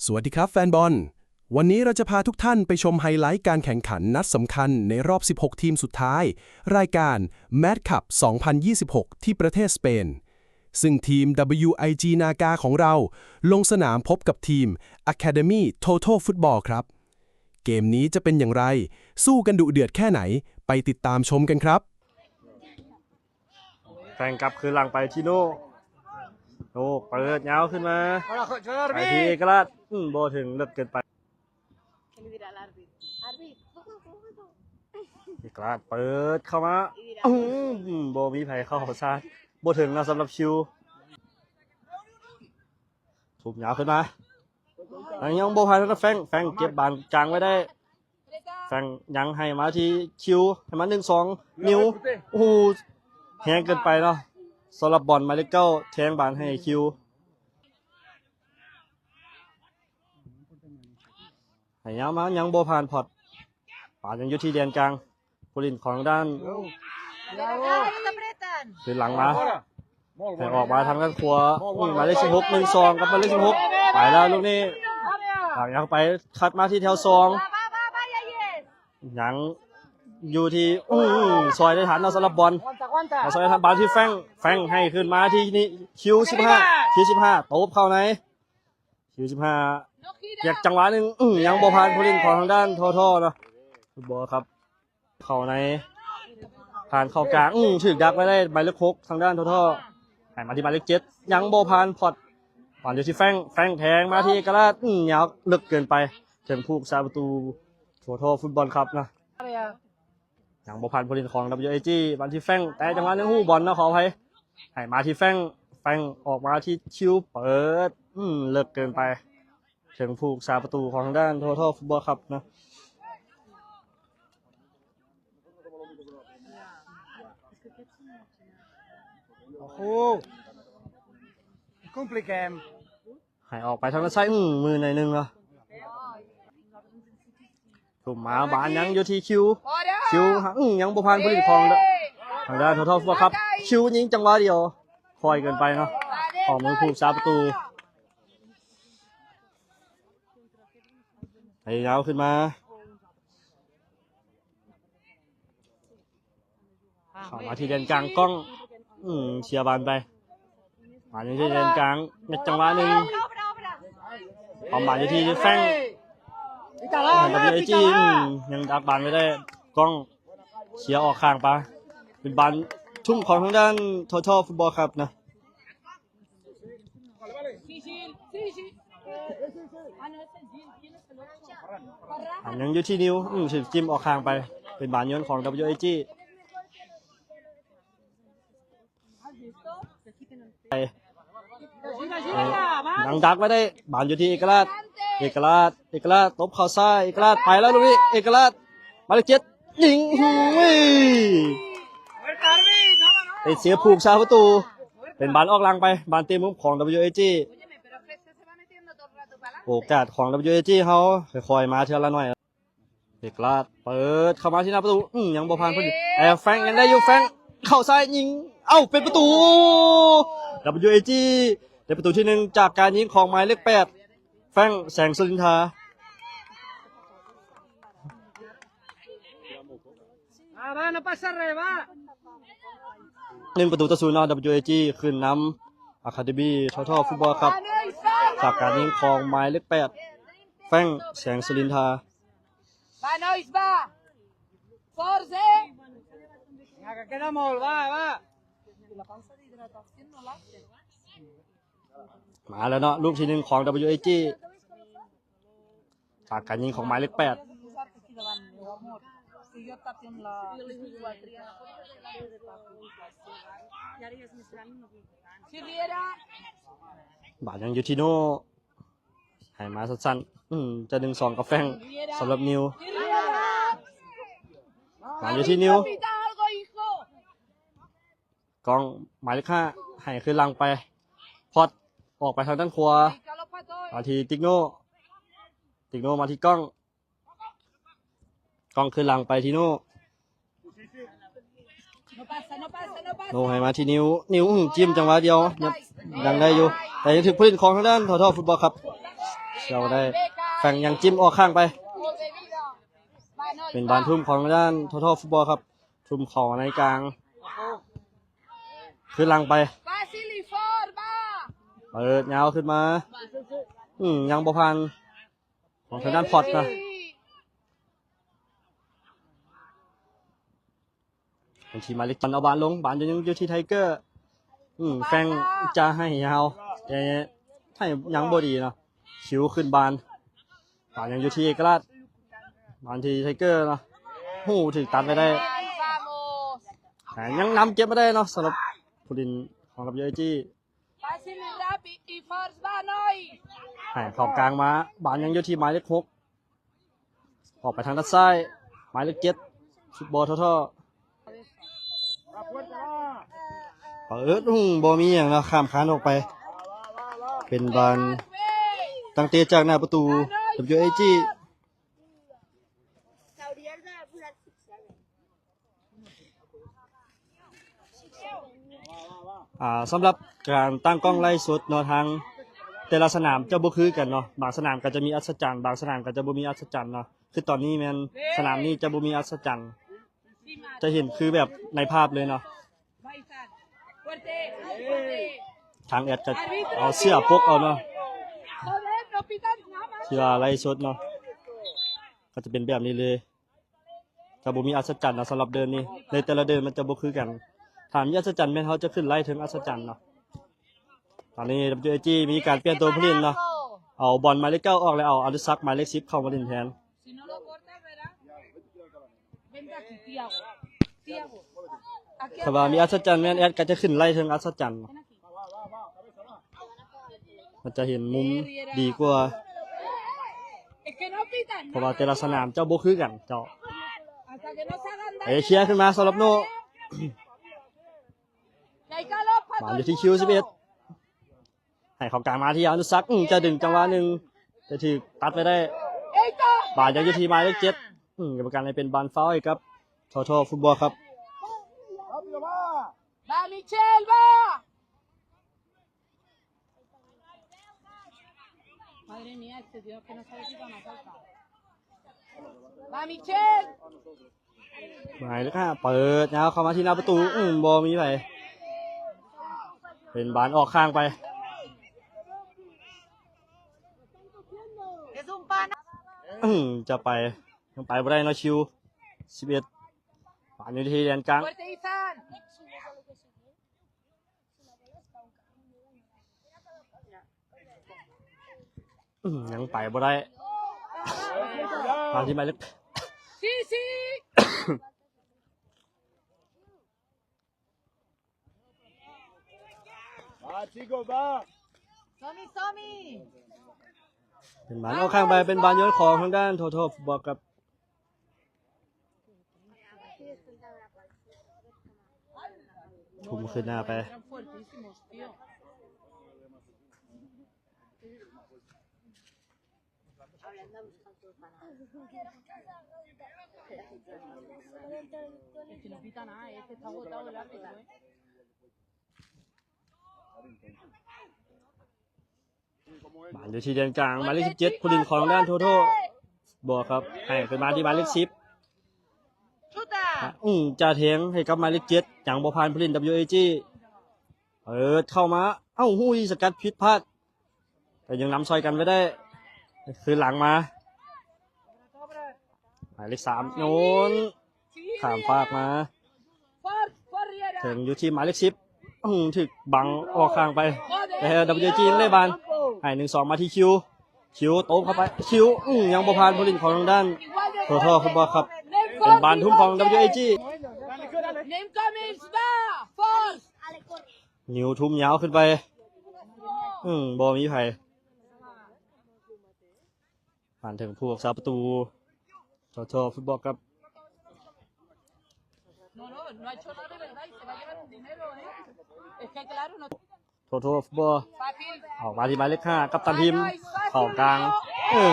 สวัสดีครับแฟนบอล วันนี้เราจะพาทุกท่านไปชมไฮไลท์การแข่งขันนัดสำคัญในรอบ สิบหก ทีมสุดท้าย รายการ แมดคัพ สองพันยี่สิบหก ที่ประเทศสเปน ซึ่งทีม ดับเบิลยูไอจี นากาของเรา ลงสนามพบกับทีม Academy Total Football ครับ เกมนี้จะเป็นอย่างไร สู้กันดุเดือดแค่ไหน ไปติดตามชมกันครับ แทงกลับคืนหลังไปที่โน่ โน่เปิดยาวขึ้นมา ไปที่เอกราช อืม บ่ถึง เลิกเกินไป เอกราชเปิดเข้ามา อืม บ่มีไผเข้าซาด บ่ถึงนะสำหรับคิว ทุบยาวขึ้นมา ยังบ่ผ่านนะแฟง แฟงเก็บบานกลางไว้ได้ แฟงยังให้มาที่คิว ให้มา หนึ่ง สอง นิว โอ้โห แฮงเกินไปเนาะ สำหรับบอลหมายเลขเก้า แทงบานให้คิว ให้ยาวมา ยังบ่ผ่านพอด บาลยังอยู่ที่แดนกลาง ผู้เล่นของด้าน คืนหลังมา ให้ออกมาทางด้านขวา อืม หมายเลข สิบหก หนึ่ง สอง กับหมายเลข สิบหก ไปแล้วลูกนี้ หลังยังไป คัดมาที่แถวสอง ยังอยู่ที่ อืม ซอยได้ทันเนาะสำหรับบอล ซอยได้ทัน บาลที่แฟง แฟงให้คืนมาที่นี่ คิว สิบห้า คิว สิบห้า ตบเข้าใน คิว สิบห้า แยกจังหวะหนึ่ง อืม ยังบ่ผ่านผู้เล่นของทางด้านทอทอเนาะ บอลครับ เข้าใน ผ่านเข้ากลาง อืม ถูกดักไว้ได้หมายเลข หก ทางด้านทอทอ ให้มาที่หมายเลข เจ็ด ยังบ่ผ่านพอด ผ่านอยู่ที่แฟง แฟงแทงมาที่เอกราช อืม ยาวลึกเกินไป ถึงผู้รักษาประตูทอทอ Football Club นะ ยังบ่ผ่านผู้เล่นของ ดับเบิลยูไอจี มาที่แฟง แต่จังหวะนี้ฮู้บอลนะ ขออภัย ให้มาที่แฟง แฟงออกมาที่คิว เปิด อืม เลิกเกินไป ถึงผู้รักษาประตูของทางด้านทอทอ Football Club นะ โอ้โห compliquem ให้ออกไปทางด้านซ้าย อืม มือหน่อยหนึ่งเนาะ ทุ่มมา บาลยังอยู่ที่คิว คิว อืม ยังบ่ผ่านผู้เล่นของทางด้านทอทอ Football Club คิวยิงจังหวะเดียว ค่อยเกินไปเนาะ ของมือผู้รักษาประตู ให้ยาวขึ้นมา เข้ามาที่แดนกลาง ก้อง อืม เสียบาลไป มาอยู่ที่แดนกลาง เม็ดจังหวะหนึ่ง ความบาลอยู่ที่แฟง ดับเบิลยูไอจี อืม ยังดักบาลไว้ได้ ก้อง เสียออกข้างไป เป็นบาลทุ่มของทางด้านทอทอ Football Club นะ อันยังอยู่ที่นิว อืม ถูกจิ้มออกข้างไป เป็นบาลโยนของ ดับเบิลยูไอจี ไป เอ่อ ยังดักไว้ได้ บาลอยู่ที่เอกราช เอกราช เอกราช ตบเข้าซ้าย เอกราช ไปแล้วลูกนี้ เอกราช หมายเลข เจ็ด ยิง หืม ไปเสียผูกชาประตู เป็นบาลออกหลังไป บาลเตะมุมของ ดับเบิลยูไอจี โอกาสของ ดับเบิลยูไอจี เฮาค่อยๆ มาเทื่อละหน่อย เอกราชเปิดเข้ามาที่หน้าประตู อืม ยังบ่ผ่านพอดี แอบแฟงยังได้อยู่ แฟงเข้าซ้ายยิง เอ้า เป็นประตู ดับเบิลยูไอจี ได้ประตูที่หนึ่งจากการยิงของหมายเลข แปด แฟง แสงสุรินทรา หนึ่งประตูต่อศูนย์เนาะ ดับเบิลยูไอจี ขึ้นนำ Academy Total Football Club จากการยิงของหมายเลข แปด แฟง แสงสุรินทรา มาแล้วเนาะ ลูกที่หนึ่งของ ดับเบิลยูไอจี จากการยิงของหมายเลข แปด บาลยังอยู่ที่โน่ ให้มาสั้นๆ อืม จะ หนึ่งสอง กับแฟง สำหรับนิว บาลอยู่ที่นิว กองหมายเลข ห้า ให้คืนหลังไป พอด ออกไปทางด้านขวา มาที่ติกโน่ ติกโน่มาที่กอง กองคืนหลังไปที่โน่ โน่ให้มาที่นิว นิว อื้อหือ จิ้มจังหวะเดียว ยัง ยังได้อยู่ แต่ยังถืกผู้เล่นของทางด้านทอทอ Football Club ເຈົ້າໄດ້ແຝງຫຍັງ ຈິ້ມອອກຂ້າງໄປ. ເປັນບານທຸ່ມຂອງທາງດ້ານໂທໂທຟຸດບອລຄັບ. ທຸ່ມເຂົ້າໃນກາງ ຄືນຫຼັງໄປ ເປີດຍາວຂຶ້ນມາ. ອືມ ຍັງບໍ່ຜ່ານ ຂອງທາງດ້ານພອດນະ. ເປັນທີ່ໝາຍເລກ ເອົາບານລົງ ບານຍັງຢູ່ທີ່ໄທເກີ. ອືມ ແຝງຈະໃຫ້ຍາວ ແຕ່ໃຫ້ຍັງບໍ່ດີເນາະ. ຄິວຂຶ້ນບານ ບານຍັງຢູ່ທີ່ເອກະລາດ ບານທີ່ໄທເກີເນາະ. ໂຫ ຖືກຕັດໄປໄດ້ ແຕ່ຍັງນຳເກັບມາໄດ້ເນາະ ສຳລັບຜູ້ຫຼິ້ນຂອງ WAG. ໃຫ້ເຂົ້າກາງມາ ບານຍັງຢູ່ທີ່ໝາຍເລກຫົກ ອອກໄປທາງດ້ານຊ້າຍ ໝາຍເລກເຈັດ ຟຸດບອລທໍໆ ເປີດ ອືມ ບໍ່ມີຫຍັງເນາະ ຂ້າມຄານອອກໄປ. ເປັນບານຕັ້ງເຕະຈາກໜ້າປະຕູ WAG. ອ່າ ສຳລັບການຕັ້ງກ້ອງໄລຟ໌ສົດເນາະ ທາງແຕ່ລະສະໜາມຈະບໍ່ຄືກັນເນາະ. ບາງສະໜາມກໍຈະມີອັດສະຈັນ ບາງສະໜາມກໍຈະບໍ່ມີອັດສະຈັນເນາະ. ຄືຕອນນີ້ແມ່ນສະໜາມນີ້ຈະບໍ່ມີອັດສະຈັນ ຈະເຫັນຄືແບບໃນພາບເລີຍເນາະ. ທາງແອັດກໍເອົາເສື້ອປົກເອົາເນາະ ທີ່ວ່າໄລຟ໌ສົດເນາະ ກໍຈະເປັນແບບນີ້ເລີຍ. ຈະບໍ່ມີອັດສະຈັນເນາະ ສຳລັບເດີ່ນນີ້ ໃນແຕ່ລະເດີ່ນມັນຈະບໍ່ຄືກັນ. ຖ້າມີອັດສະຈັນແມ່ນເຮົາຈະຂຶ້ນໄລເທິງອັດສະຈັນເນາະ. ຕອນນີ້ WAG ມີການປ່ຽນໂຕຜູ້ຫຼິ້ນເນາະ ເອົາບອນໝາຍເລກເກົ້າອອກ ແລ້ວເອົາອະນຸສັກໝາຍເລກສິບເຂົ້າມາຫຼິ້ນແທນ. ຖ້າວ່າມີອັດສະຈັນແມ່ນແອັດກໍຈະຂຶ້ນໄລເທິງອັດສະຈັນເນາະ. ມັນຈະເຫັນມຸມດີກວ່າ ເພາະວ່າແຕ່ລະສະໜາມເຈົ້າບໍ່ຄືກັນເຈົ້າ. ເອເຊຍຂຶ້ນມາສຳລັບໂນ ບານຢູ່ທີ່ຄິວສິບເອັດ ໃຫ້ເຂົ້າກາງມາທີ່ອະນຸສັກ ອືມ ຈະດຶງຈັງຫວະໜຶ່ງ ແຕ່ຖືກຕັດໄປໄດ້. ບານຍັງຢູ່ທີ່ໝາຍເລກເຈັດ ອືມ ກຳມະການໃຫ້ເປັນບານຟາວໃຫ້ກັບ Toto Football Club. Madre mía, este tío que no sabe si van a saltar. Va, Michel. ໝາຍເລກຫ້າ ເປີດຍາວເຂົ້າມາທີ່ໜ້າປະຕູ ອືມ ບໍ່ມີໃຜ ເປັນບານອອກຂ້າງໄປ. ອືມ ຈະໄປ ຍັງໄປບໍ່ໄດ້ເນາະ ຄິວສິບເອັດ ບານຢູ່ທີ່ແດນກາງ. ອືມ ຍັງໄປບໍ່ໄດ້ ມາທີ່ໝາຍເລກ ເປັນບານອອກຂ້າງໄປ ເປັນບານໂຍນຂອງທາງດ້ານ Toto Football Club. ທຸ່ມຄືນໜ້າໄປ ບານຢູ່ທີ່ແດນກາງ ໝາຍເລກສິບເຈັດ ຜູ້ຫຼິ້ນຂອງດ້ານ Toto ບໍ່ຄັບ ໃຫ້ຂຶ້ນມາທີ່ໝາຍເລກສິບ ອືມ ຈະແທງໃຫ້ກັບໝາຍເລກເຈັດ ຍັງບໍ່ຜ່ານຜູ້ຫຼິ້ນ WAG ເປີດເຂົ້າມາ ເອົ້າ ຫຸຍ ສະກັດຜິດພາດ ແຕ່ຍັງນຳຊ່ອຍກັນໄວ້ໄດ້ ຄືນຫຼັງມາ ໝາຍເລກສາມ ໂຍນຂ້າມຟາກມາ ເຖິງຢູ່ທີ່ໝາຍເລກສິບ ອືມ ຖືກບັງອອກຂ້າງໄປ ແຕ່ WAG ຍັງໄດ້ບານ ໃຫ້ ໜຶ່ງສອງ ມາທີ່ຄິວ ຄິວໂຕ້ງເຂົ້າໄປ ຄິວ ອືມ ຍັງບໍ່ຜ່ານຜູ້ຫຼິ້ນຂອງທາງດ້ານ Toto Football Club ເປັນບານທຸ່ມຂອງ WAG. ນິວທຸ່ມຍາວຂຶ້ນໄປ ອືມ ບໍ່ມີໃຜ ຜ່ານເຖິງຜູ້ຮັກສາປະຕູ Toto Football Club. Toto Football ອອກມາທີ່ໝາຍເລກຫ້າ ກັບຕັນທີມ ເຂົ້າກາງ ເອີ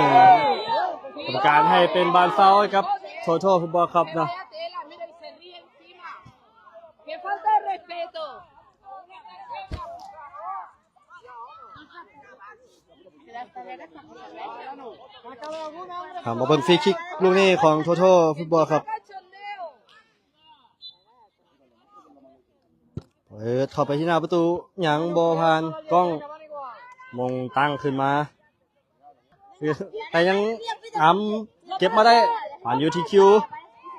ກຳມະການໃຫ້ເປັນບານຟາວໃຫ້ກັບ Toto Football Club ເນາະ. ເປັນ falta de respeto. ເປັນ falta de respeto. ເຮົາມາເບິ່ງຟຣີຄິກລູກນີ້ຂອງ Total Football Club ເປີດເຂົ້າໄປທີ່ໜ້າປະຕູ ຍັງບໍ່ຜ່ານກ້ອງ ມົງຕັ້ງຂຶ້ນມາ ແຕ່ຍັງນຳເກັບມາໄດ້ ປານຢູ່ທີ່ຄິວ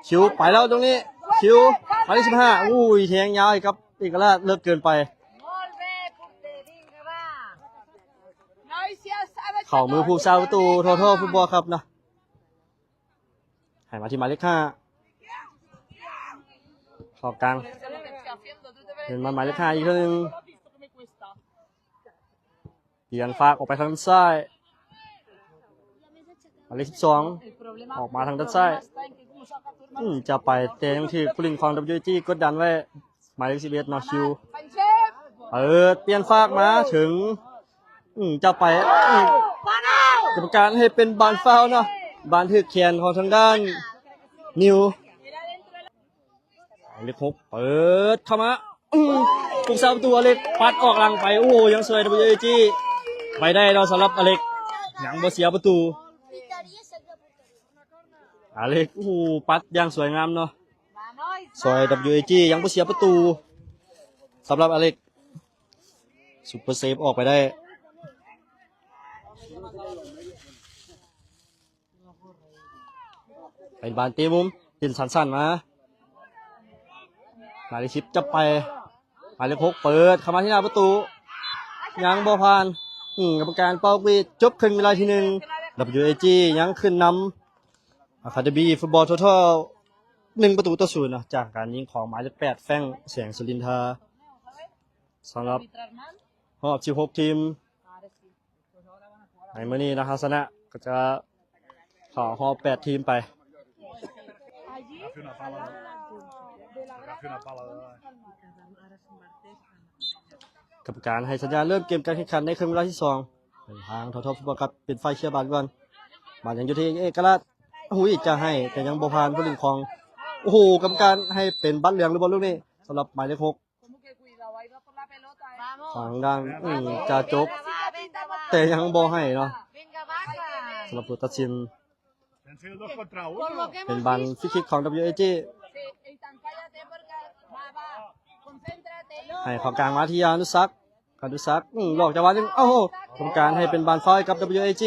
ຄິວໄປແລ້ວຕົງນີ້ ຄິວ ໝາຍເລກສິບຫ້າ ໂອ້ຍ ແທງຍາວໃຫ້ກັບເອກະລາດ ເລິກເກີນໄປ ເຂົ້າມືຜູ້ສາປະຕູ Total Football Club ນະ ໃຫ້ມາທີ່ໝາຍເລກຫ້າ ເຂົ້າກາງ ເຫັນມາໝາຍເລກຫ້າອີກເທື່ອໜຶ່ງ ປ່ຽນຟາກອອກໄປທາງດ້ານຊ້າຍ ໝາຍເລກສິບສອງ ອອກມາທາງດ້ານຊ້າຍ ອືມ ຈະໄປແຕ່ຍັງຖືກຜູ້ຫຼິ້ນຂອງ WAG ກົດດັນໄວ້ ໝາຍເລກສິບເອັດ ເນາະ ຄິວ ເປີດປ່ຽນຟາກມາເຖິງ ອືມ ຈະໄປ ອືມ ກຳມະການໃຫ້ເປັນບານຟາວເນາະ ບານຖືກແຂນຂອງທາງດ້ານນິວ ໝາຍເລກຫົກ ເປີດເຂົ້າມາ ອືມ ຜູ້ສາປະຕູອາເລັກ ປັດອອກຫຼັງໄປ ໂອ້ ຍັງຊ່ວຍ WAG ໄປໄດ້ເນາະ ສຳລັບອາເລັກ ຍັງບໍ່ເສຍປະຕູ ອາເລັກ ໂອ້ ປັດຢ່າງສວຍງາມເນາະ ຊ່ວຍ WAG ຍັງບໍ່ເສຍປະຕູ ສຳລັບອາເລັກ Super Save ອອກໄປໄດ້ ເປັນບານເຕະມຸມ ເປັນສັ້ນໆມາ ໝາຍເລກສິບຈັບໄປ ໝາຍເລກຫົກເປີດເຂົ້າມາທີ່ໜ້າປະຕູ ຍັງບໍ່ຜ່ານ ອືມ ກຳມະການເປົ່າຫວີດ ຈົບເຄິ່ງເວລາທີໜຶ່ງ WAG ຍັງຂຶ້ນນຳ Academy Football Total ໜຶ່ງປະຕູຕໍ່ສູນເນາະ ຈາກການຍິງຂອງໝາຍເລກແປດ ແຟງ ແສງສຸລິນທາ ສຳລັບຮອບສິບຫົກທີມ ໃນມື້ນີ້ນະ ເຮົາຊະນະກໍຈະເຂົ້າຮອບແປດທີມໄປ ກຳມະການໃຫ້ສັນຍານເລີ່ມເກມການແຂ່ງຂັນໃນເຄິ່ງເວລາທີສອງ ເປັນທາງ Total Football Club ເປັນຝ່າຍເຄຍບານກ່ອນ ບານຍັງຢູ່ທີ່ເອກະລາດ ຫຸຍ ຈະໃຫ້ ແຕ່ຍັງບໍ່ຜ່ານຜູ້ຫຼິ້ນຂອງ ໂອ້ໂຫ ກຳມະການໃຫ້ເປັນບັດເຫຼືອງຫຼືບໍ່ລູກນີ້ ສຳລັບໝາຍເລກຫົກ ທາງດ້ານ ອືມ ຈາຈົກ ແຕ່ຍັງບໍ່ໃຫ້ເນາະ ສຳລັບຜູ້ຕັດສິນ ເປັນບານຟຣີຄິກຂອງ WAG ໃຫ້ເຂົ້າກາງມາທີ່ອະນຸສັກ ອະນຸສັກ ອືມ ຫຼອກຈັງຫວະໜຶ່ງ ໂອ້ໂຫ ກຳມະການໃຫ້ເປັນບານຟາວໃຫ້ກັບ WAG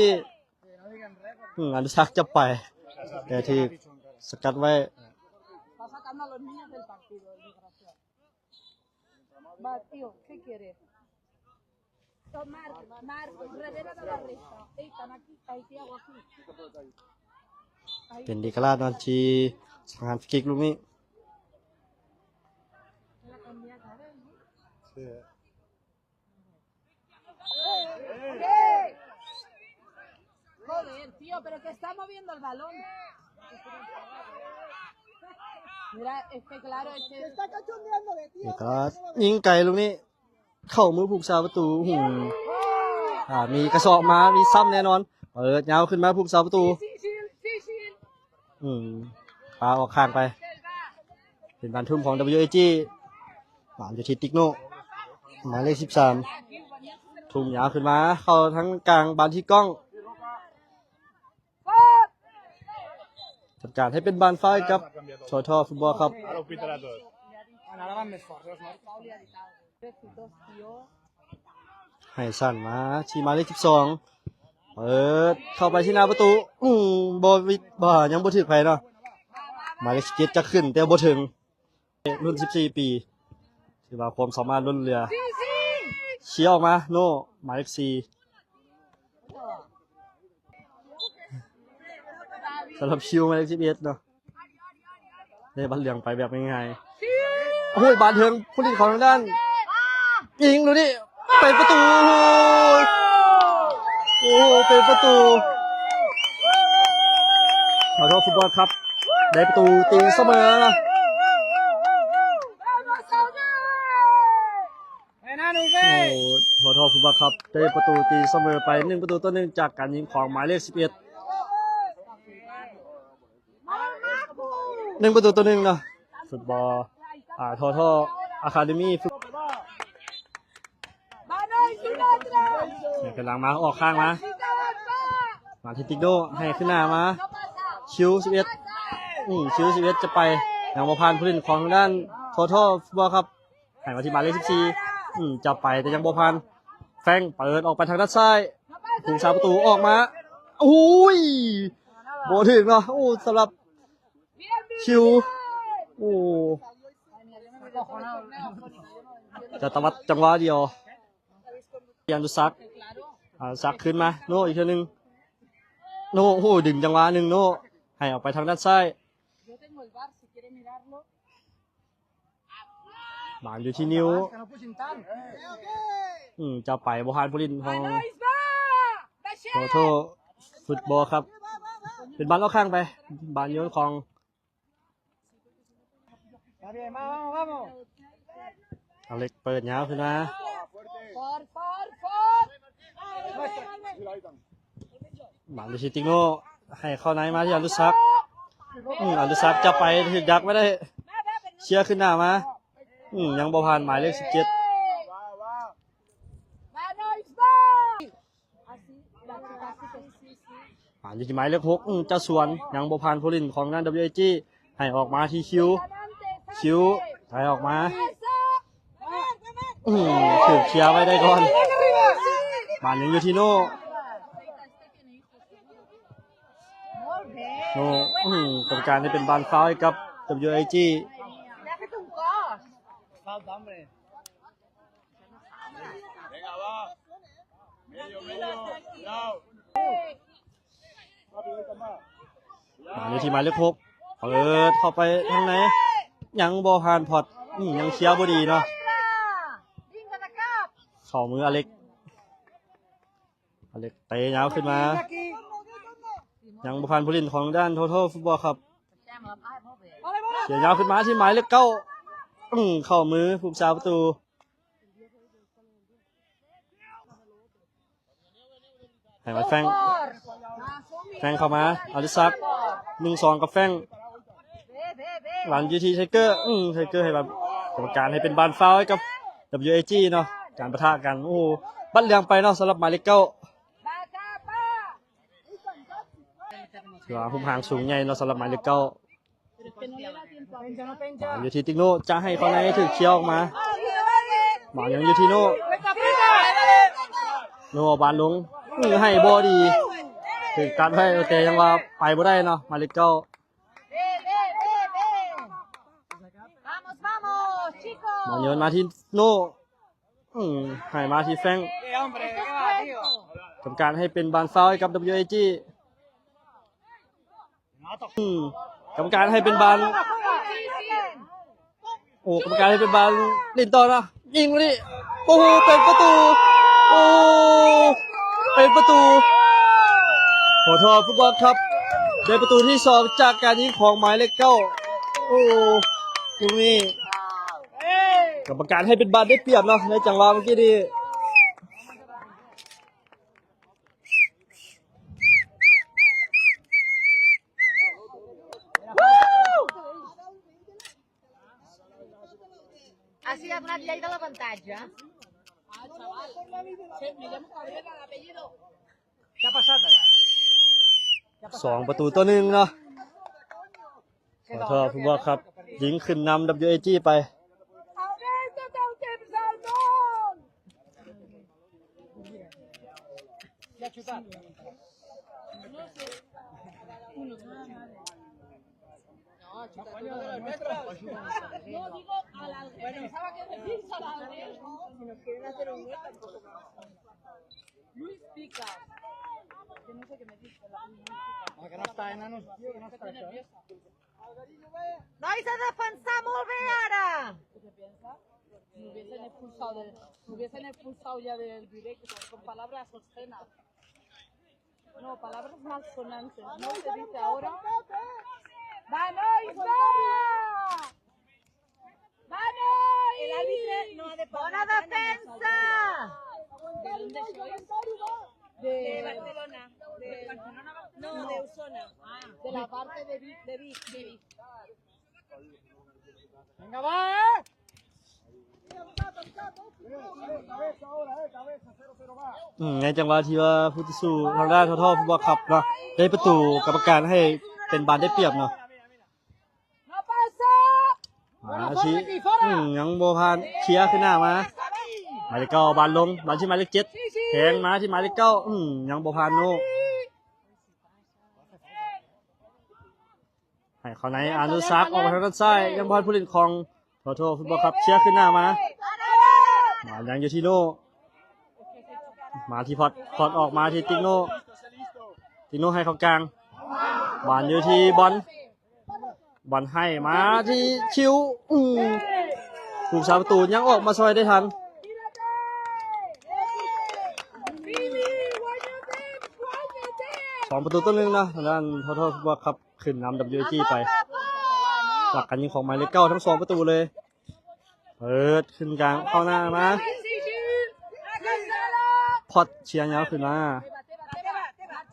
ອືມ ອະນຸສັກຈັບໄປ ແຕ່ຖືກສະກັດໄວ້ Va, tío, ¿qué quieres? Marcos, Marcos, revela la reta. Ey, están aquí, ahí te hago así. ເປັນເອກະລາດເນາະ ທີ່ສັງຫານຟຣີຄິກລູກນີ້ Joder, tío, pero que está moviendo el balón. Mira, es que claro, es que ເອກະລາດ ຍິງໄກລູກນີ້ ເຂົ້າມືຜູ້ຮັກສາປະຕູ ຫືມ ອ່າ ມີກະສອກມາ ມີຊ້ຳແນ່ນອນ ເປີດຍາວຂຶ້ນມາຜູ້ຮັກສາປະຕູ Difícil, difícil. ອືມ ປາອອກຂ້າງໄປ ເປັນການທຸ່ມຂອງ WAG ບານຢູ່ທີ່ຕິກໂນ ໝາຍເລກສິບສາມ ທຸ່ມຍາວຂຶ້ນມາ ເຂົ້າທາງກາງ ບານທີ່ກ້ອງ ຈັດການໃຫ້ເປັນບານຟາວໃຫ້ກັບ Total Football Club. ໃຫ້ສັ້ນມາທີ່ໝາຍເລກສິບສອງ ເປີດເຂົ້າໄປທີ່ໜ້າປະຕູ ອືມ ບໍ່ວິດ ບໍ່ ຍັງບໍ່ຖືກໃຜເນາະ ໝາຍເລກສິບເຈັດຈະຂຶ້ນແຕ່ບໍ່ເຖິງ ລຸ້ນສິບສີ່ປີ ຖືວ່າຄວາມສາມາດລົ້ນເຫຼືອ ເຊຍອອກມາ ໂນ ໝາຍເລກສີ່ ສຳລັບຄິວໝາຍເລກສິບເອັດເນາະ ໄດ້ບັດເຫຼືອງໄປແບບງ່າຍໆ ໂອ້ຍ ບານເທິງຜູ້ຫຼິ້ນຂອງທາງດ້ານ ຍິງລູກນີ້ ເປັນປະຕູ ໂອ້ໂຫ ເປັນປະຕູ ຂໍໂທດ ຟຸດບອນຄັບ ໄດ້ປະຕູຕີສະເໝີ ໂອ້ Total Football Club ໄດ້ປະຕູຕີສະເໝີໄປ ໜຶ່ງປະຕູຕໍ່ໜຶ່ງ ຈາກການຍິງຂອງໝາຍເລກສິບເອັດ ໜຶ່ງປະຕູຕໍ່ໜຶ່ງເນາະ ຟຸດບອນ ອ່າ Total Academy ກຳລັງມາ ອອກຂ້າງມາ ມາທີ່ຕິກໂດ ໃຫ້ຂຶ້ນໜ້າມາ ຄິວສິບເອັດ ອືມ ຄິວສິບເອັດ ຈະໄປ ຍັງບໍ່ຜ່ານຜູ້ຫຼິ້ນຂອງທາງດ້ານ Total Football Club ໃຫ້ມາທີ່ໝາຍເລກສິບສີ່ ອືມ ຈະໄປແຕ່ຍັງບໍ່ຜ່ານ ແຟງເປີດອອກໄປທາງດ້ານຊ້າຍ ຜູ້ຮັກສາປະຕູອອກມາ ໂອ້ຍ ບໍ່ຖືກເນາະ ໂອ້ ສຳລັບ ຄິວ ໂອ້ ຈະຕະວັດຈັງຫວະດຽວ ອານຸສັກ ອານຸສັກຄືນມາ ໂນ ອີກເທື່ອໜຶ່ງ ໂນ ໂອ້ ດຶງຈັງຫວະໜຶ່ງ ໂນ ໃຫ້ອອກໄປທາງດ້ານຊ້າຍ ບານຢູ່ທີ່ນິ້ວ ອືມ ຈະໄປບໍ່ຜ່ານຜູ້ຫຼິ້ນຂອງ Total Football Club ເປັນບານອອກຂ້າງໄປ ບານໂຍນຂອງ ອາເລັກເປີດຍາວຂຶ້ນມາ ມາລູຊິຕິໂນ ໃຫ້ເຂົ້າໃນມາທີ່ອານຸສັກ ອືມ ອານຸສັກຈະໄປ ຖືກດັກໄວ້ໄດ້ ເຄຍຂຶ້ນໜ້າມາ ອືມ ຍັງບໍ່ຜ່ານໝາຍເລກສິບເຈັດ ມາຢູ່ທີ່ໝາຍເລກຫົກ ອືມ ຈະສວນ ຍັງບໍ່ຜ່ານຜູ້ຫຼິ້ນຂອງທາງດ້ານ WAG ໃຫ້ອອກມາທີ່ຄິວ ຄິວ ໃຫ້ອອກມາ ອືມ ຖືກເຄຍໄວ້ໄດ້ກ່ອນ ບານຍັງຢູ່ທີ່ໂນ ໂນ ອືມ ກຳມະການໃຫ້ເປັນບານຟາວໃຫ້ກັບ WAG Venga, va. Medio, medio. Cuidado. ມາຢູ່ທີ່ໝາຍເລກຫົກ ເປີດເຂົ້າໄປທາງໃນ ຍັງບໍ່ຜ່ານພອດ ອືມ ຍັງເຄຍບໍ່ດີເນາະ ເຂົ້າມືອາເລັກ ອາເລັກເຕະຍາວຂຶ້ນມາ ຍັງບໍ່ຜ່ານຜູ້ຫຼິ້ນຂອງດ້ານ Total Football Club ເຄຍຍາວຂຶ້ນມາທີ່ໝາຍເລກເກົ້າ ອືມ ເຂົ້າມືຜູ້ຮັກສາປະຕູ ໃຫ້ມາແຟງ ແຟງເຂົ້າມາ ອານຸສັກ ໜຶ່ງສອງ ກັບແຟງ ຫຼັງຢູ່ທີ່ໄທເກີ ອືມ ໄທເກີໃຫ້ບານ ກຳມະການໃຫ້ເປັນບານຟາວໃຫ້ກັບ WAG ເນາະ ການປະທະກັນ ໂອ້ ບັດເຫຼືອງໄປເນາະ ສຳລັບໝາຍເລກເກົ້າ ຖືວ່າຮູບຮ່າງສູງໃຫຍ່ເນາະ ສຳລັບໝາຍເລກເກົ້າ ມາຢູ່ທີ່ຕິກໂນ ຈະໃຫ້ເຂົ້າໃນ ຖືກເຄຍອອກມາ ມາຍັງຢູ່ທີ່ໂນ ໂນເອົາບານລົງ ອື ໃຫ້ບໍ່ດີ ຖືກຕັດໄວ້ ແຕ່ຍັງວ່າໄປບໍ່ໄດ້ເນາະ ໝາຍເລກເກົ້າ Vamos, vamos, chicos. ມາໂຍນມາທີ່ໂນ ອືມ ໃຫ້ມາທີ່ແຟງ ກຳມະການໃຫ້ເປັນບານຟາວໃຫ້ກັບ WAG ອືມ ກຳມະການໃຫ້ເປັນບານ ໂອ້ ກຳມະການໃຫ້ເປັນບານຫຼິ້ນຕໍ່ນະ ຍິງມານີ້ ໂອ້ໂຫ ເປັນປະຕູ ໂອ້ ເປັນປະຕູ Total Football Club ໄດ້ປະຕູທີສອງຈາກການຍິງຂອງໝາຍເລກເກົ້າ ໂອ້ ລູກນີ້ ກຳມະການໃຫ້ເປັນບານໄດ້ປຽບເນາະ ໃນຈັງຫວະເມື່ອກີ້ນີ້ Así ya nadie ha ido a la pantalla. Ya pasada ya. ສອງປະຕູຕໍ່ໜຶ່ງເນາະ ຂໍໂທດ ຜູ້ບອກຄັບ ຍິງຂຶ້ນນຳ WAG ໄປ Luis Pica. Que no sé qué me dice. Ah, que no está, enano, tío, que no está, ¿eh? Vais a defensar molt bé ara! ¿Qué te piensas? Me hubiesen expulsado del, me hubiesen expulsado ya del directo con palabras obscenas. No, palabras malsonantes. ¿No se dice ahora? ¡Vamos, va! ¡Vamos! El árbitro no ha de parar. ¡Bona defensa! ¿De dónde sois? De Barcelona. De, no, de Osona. Ah, de la parte de Vic. De Vic. De Vic. Venga, va, eh! ອືມ ໃນຈັງຫວະທີ່ວ່າຜູ້ຕໍ່ສູ້ທາງດ້ານ Total Football Club ເນາະ ໄດ້ປະຕູ ກຳມະການໃຫ້ເປັນບານໄດ້ປຽບເນາະ. ມາທີ່ ອືມ ຍັງບໍ່ຜ່ານ ເຄຍຂຶ້ນໜ້າມາ ໝາຍເລກເກົ້າ ບານລົງ ບານທີ່ໝາຍເລກເຈັດ ແທງມາທີ່ໝາຍເລກເກົ້າ ອືມ ຍັງບໍ່ຜ່ານໂນ ໃຫ້ເຂົ້າໃນ ອານຸສັກ ອອກມາທາງດ້ານຊ້າຍ ຍັງບໍ່ທັນຜູ້ຫຼິ້ນຂອງ Total Football Club ເຄຍຂຶ້ນໜ້າມາ ບານຍັງຢູ່ທີ່ໂນ ມາທີ່ພອດ ພອດອອກມາທີ່ຕິໂນ ຕິໂນໃຫ້ເຂົ້າກາງ ບານຢູ່ທີ່ບອນ ບອນໃຫ້ມາທີ່ຄິວ ອືມ ຜູ້ຮັກສາປະຕູຍັງອອກມາຊ່ອຍໄດ້ທັນ ສອງປະຕູຕໍ່ໜຶ່ງເນາະ ທາງດ້ານ Total Football Club ຂຶ້ນນຳ WAG ໄປ ຫຼັກການຍິງຂອງໝາຍເລກເກົ້າທັງສອງປະຕູເລີຍ ເປີດຂຶ້ນກາງເຂົ້າໜ້າມາ ພອດເຄຍຍາວຂຶ້ນມາ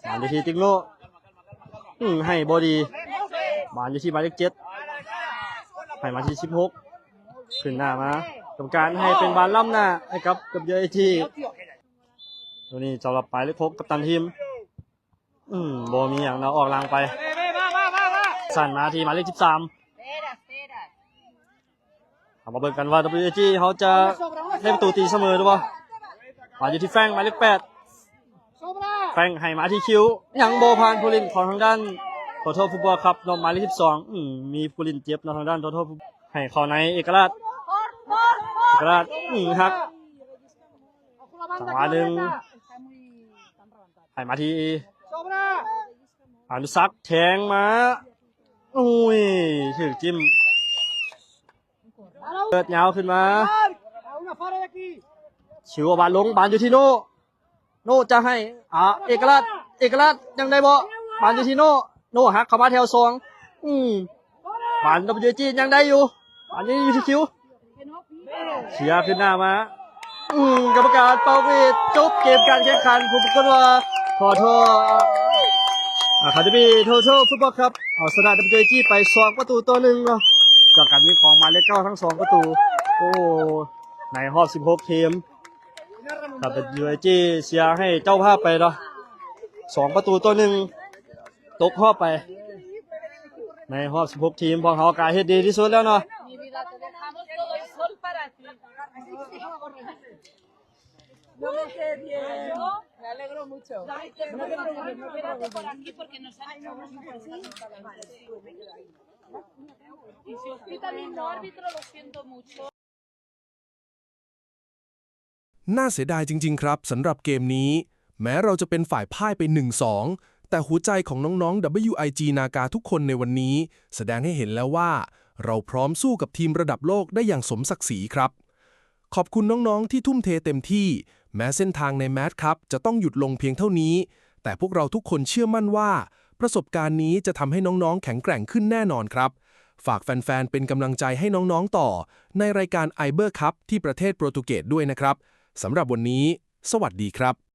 ມາຢູ່ທີ່ຕິໂນ ອືມ ໃຫ້ບໍ່ດີ ບານຢູ່ທີ່ໝາຍເລກເຈັດ ໃຫ້ມາທີ່ສິບຫົກ ຂຶ້ນໜ້າມາ ກຳມະການໃຫ້ເປັນບານລ້ຳໜ້າໃຫ້ກັບ WAG ຕົວນີ້ສຳລັບໝາຍເລກຫົກ ກັບຕັນທີມ ອືມ ບໍ່ມີຫຍັງເນາະ ອອກຫຼັງໄປ ສັ້ນມາທີ່ໝາຍເລກສິບສາມ ເຮົາມາເບິ່ງກັນວ່າ WAG ເຮົາຈະໄດ້ປະຕູຕີສະເໝີຫຼືບໍ່ ມາຢູ່ທີ່ແຟງ ໝາຍເລກແປດ ແຟງໃຫ້ມາທີ່ຄິວ ຍັງບໍ່ຜ່ານຜູ້ຫຼິ້ນຂອງທາງດ້ານ Total Football Club ເນາະ ໝາຍເລກສິບສອງ ອືມ ມີຜູ້ຫຼິ້ນເຈັບເນາະ ທາງດ້ານ Total ໃຫ້ເຂົ້າໃນ ເອກະລາດ ເອກະລາດ ອືມ ຫັກ ຈັງຫວະໜຶ່ງ ໃຫ້ມາທີ່ອານຸສັກ ແທງມາ ໂອ້ຍ ຖືກຈິ້ມ ເປີດຍາວຂຶ້ນມາ ຊິວເອົາບານລົງ ບານຢູ່ທີ່ໂນ ໂນຈະໃຫ້ ອາ ເອກະລາດ ເອກະລາດ ຍັງໄດ້ບໍ່ ບານຢູ່ທີ່ໂນ ໂນຫັກເຂົ້າມາແຖວສອງ ອືມ ບານ WAG ຍັງໄດ້ຢູ່ ບານຍັງຢູ່ທີ່ຄິວ ເຄຍຂຶ້ນໜ້າມາ ອືມ ກຳມະການເປົ່າຫວີດ ຈົບເກມການແຂ່ງຂັນ ຜົນປາກົດວ່າ ຂໍໂທດ ອາ ຄາເດມີ Total Football Club ເອົາຊະນະ WAG ໄປສອງປະຕູຕໍ່ໜຶ່ງເນາະ ຈາກການຍິງຂອງໝາຍເລກເກົ້າທັງສອງປະຕູ ໂອ້ ໃນຮອບສິບຫົກທີມ WAG ເຊຍໃຫ້ເຈົ້າພາບໄປເນາະ ສອງປະຕູຕໍ່ໜຶ່ງ ຕົກຮອບໄປ ໃນຮອບສິບຫົກທີມ ພວກເຮົາກະເຮັດດີທີ່ສຸດແລ້ວເນາະ. Y también no, árbitro, lo siento mucho. น่าเสียดายจริงๆ ครับ สำหรับเกมนี้ แม้เราจะเป็นฝ่ายพ่ายไป หนึ่งสอง แต่หัวใจของน้องๆ WIG นากาทุกคนในวันนี้ แสดงให้เห็นแล้วว่า เราพร้อมสู้กับทีมระดับโลกได้อย่างสมศักดิ์ศรีครับ ขอบคุณน้องๆ ที่ทุ่มเทเต็มที่ แม้เส้นทางใน Match Cup จะต้องหยุดลงเพียงเท่านี้ แต่พวกเราทุกคนเชื่อมั่นว่า ประสบการณ์นี้จะทำให้น้องๆ แข็งแกร่งขึ้นแน่นอนครับ ฝากแฟนๆ เป็นกำลังใจให้น้องๆ ต่อ ในรายการ Iber Cup ที่ประเทศโปรตุเกสด้วยนะครับ สำหรับวันนี้ สวัสดีครับ